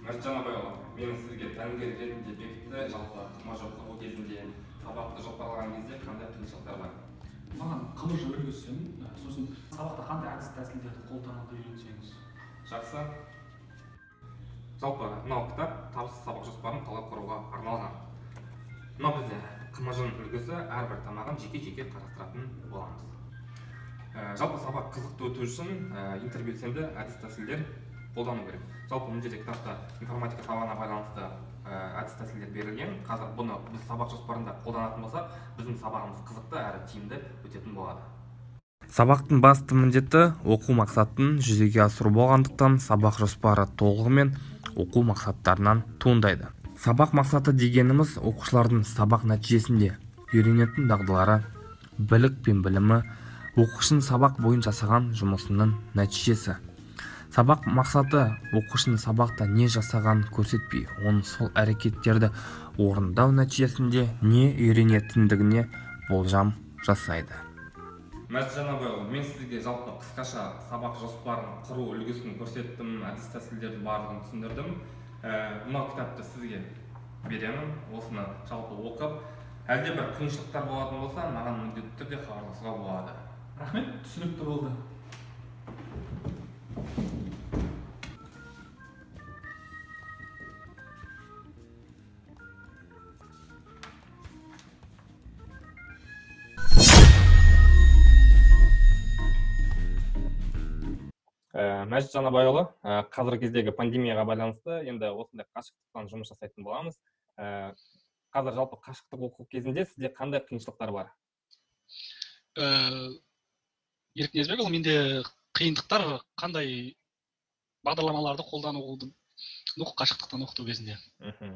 Мәжит Жанабайұлы, мен сізге тәлімгер ретінде бекітті. Жалпы ҚМЖ құру кезінде, сабақты жоспарлаған кезде қандай қиыншылықтар бар? Маған ҚМЖ үлгісін, сосын сабақта қандай әдіс тәсілдерді қолдануды үйретсеңіз. Жақсы. Жалпы мынау кітап табысты сабақ жоспарын қалай құруға арналған. Мынау бізде ҚМЖ-ның үлгісі, әрбір тармағын жеке-жеке қарастыратын боламыз. Жалпы сабақ қызықты өту үшін интербелсенді әдіс тәсілдер қолдану керек. Жалпы мына жерде кітапта информатика сабағына байланысты әдіс тәсілдер берілген. Қазір бұны біз сабақ жоспарында қолданатын болсақ, біздің сабағымыз қызықты әрі тиімді өтетін болады. Сабақтың басты міндеті оқу мақсатын жүзеге асыру болғандықтан, сабақ жоспары толығымен оқу мақсаттарынан туындайды. Сабақ мақсаты дегеніміз оқушылардың сабақ нәтижесінде үйренетін дағдылары, білік пен білімі, оқушының сабақ бойынша жасаған жұмысының нәтижесі. Сабақ мақсаты оқушының сабақта не жасағанын көрсетпей, оның сол әрекеттерді орындау нәтижесінде не үйренетіндігіне болжам жасайды. Мәжит Жанабайұлы, мен сізге жалпы қысқаша сабақ жоспарын құру үлгісін көрсеттім, әдіс тәсілдердің барлығын түсіндірдім. Мынау кітапты сізге беремін, осыны жалпы оқып, әлде бір қиыншылықтар болатын болса, маған міндетті түрде хабарласуға болады. Рахмет, түсінікті болды. Мәжит Жанабайұлы, қазіргі кездегі пандемияға байланысты енді осындай қашықтықтан жұмыс жасайтын боламыз. Қазір жалпы қашықтық оқу кезінде сізде қандай қиыншылықтар бар? Ерік Ниязбекұлы, менде қиындықтар қандай бағдарламаларды қолдану қашықтықтан оқыту кезінде.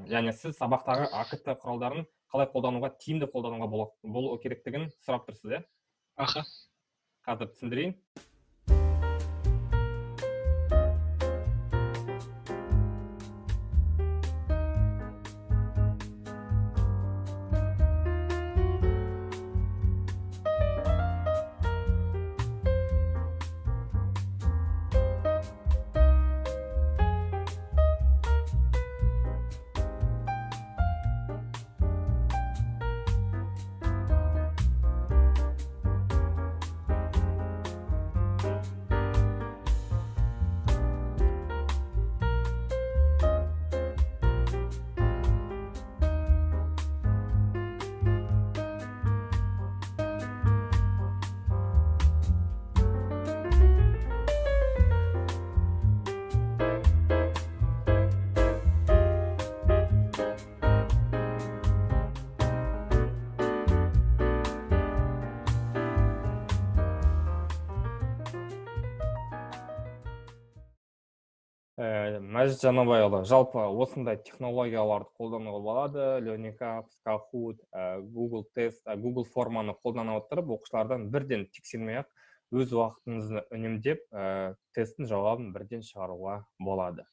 Яғни сіз сабақтағы АКТ құралдарын қалай қолдануға, тиімді қолдануға болу керектігін сұрап тұрсыз, иә? Аха. Қазір түсіндірейін. Мәжит Жанабайұлы, жалпы осындай технологияларды қолдануға болады. Learning Apps, Kahoot, Google Test, Google форманы қолдана отырып, оқушылардан бірден тексермей-ақ өз уақытыңызды үнемдеп, тесттің жауабын бірден шығаруға болады.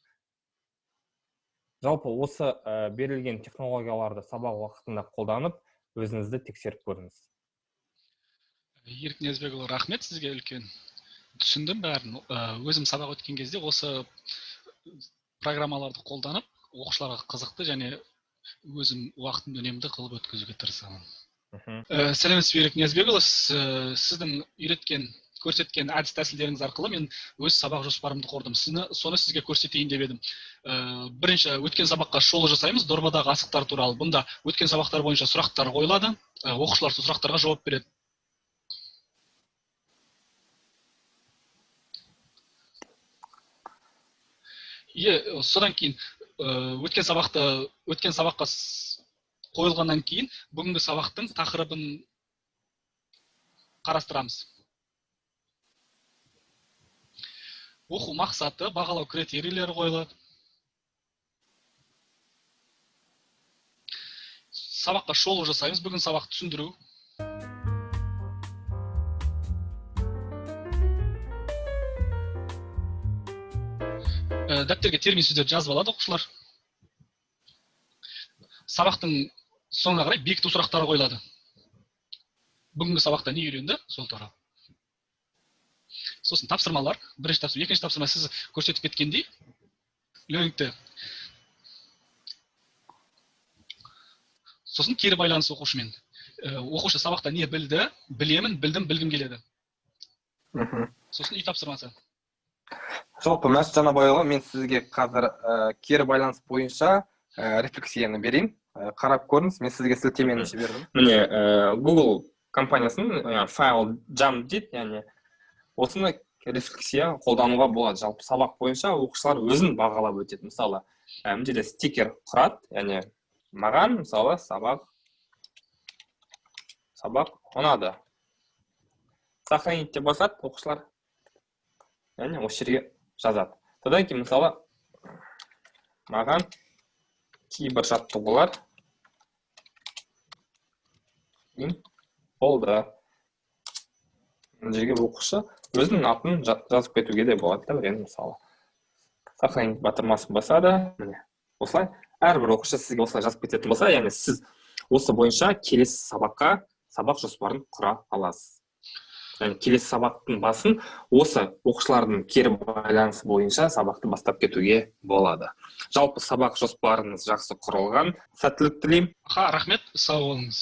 Жалпы осы берілген технологияларды сабақ уақытында қолданып, өзіңізді тексеріп көріңіз. Ерік Ниязбекұлы, рахмет сізге үлкен. Түсіндім бәрін. Өзім сабақ өткен кезде осы программаларды қолданып, оқушыларға қызықты және өзім уақытымды үнемді қылып өткізуге тырысамын. Сәлеметсіз бе, Ерік Ниязбекұлы, сіздің үйреткен, көрсеткен әдіс тәсілдеріңіз арқылы мен өз сабақ жоспарымды құрдым. Соны сізге көрсетейін деп едім. Бірінші өткен сабаққа шолу жасаймыз, дорбадағы асықтар туралы. Бұнда өткен сабақтар бойынша сұрақтар қойылады, оқушылар сол сұрақтарға жауап береді. Содан кейін өткен сабаққа қойылғаннан кейін бүгінгі сабақтың тақырыбын қарастырамыз. Оқу мақсаты, бағалау критерийлері қойылады. Сабаққа шолу жасаймыз. Бүгін сабақ түсіндіру. Дәптерге термин сөздерді жазып алады оқушылар. Сабақтың соңына қарай бекіту сұрақтары қойылады. Бүгінгі сабақта не үйренді, сол туралы. Сосын тапсырмалар, бірінші тапсырма, екінші тапсырма сіз көрсетіп кеткендей, learning'те. Сосын кері байланыс оқушымен. Оқушы сабақта не білді, білемін, білдім, білгім келеді. Сосын үй тапсырмасы. Жалпы Мәжит Жанабайұлы, мен сізге қазір кері байланыс бойынша рефлексияны берейін. Қарап көріңіз, мен сізге сілтемені жібердім. Міне, Google компаниясының файл jam дейді, яғни осыны рефлексия қолдануға болады. Жалпы сабақ бойынша оқушылар өзін бағалап өтеді. Мысалы, мына жерде стикер құрады, яғни маған, мысалы, сабақ ұнады. Сохранить деп басады оқушылар, яғни осы жерге жазады. Содан кейін, мысалы, маған кейбір жаттығулар болды. Мына жерге оқушы өзінің атын жазып кетуге де болады да, енді мысалы. Сохранить батырмасын басады. Міне, осылай әрбір оқушы сізге осылай жазып кететін болса, яғни сіз осы бойынша келесі сабаққа сабақ жоспарын құра аласыз. Яғни келесі сабақтың басын осы оқушылардың кері байланысы бойынша сабақты бастап кетуге болады. Жалпы сабақ жоспарыңыз жақсы құрылған. Сәттілік тілеймін. Рахмет, сау болыңыз.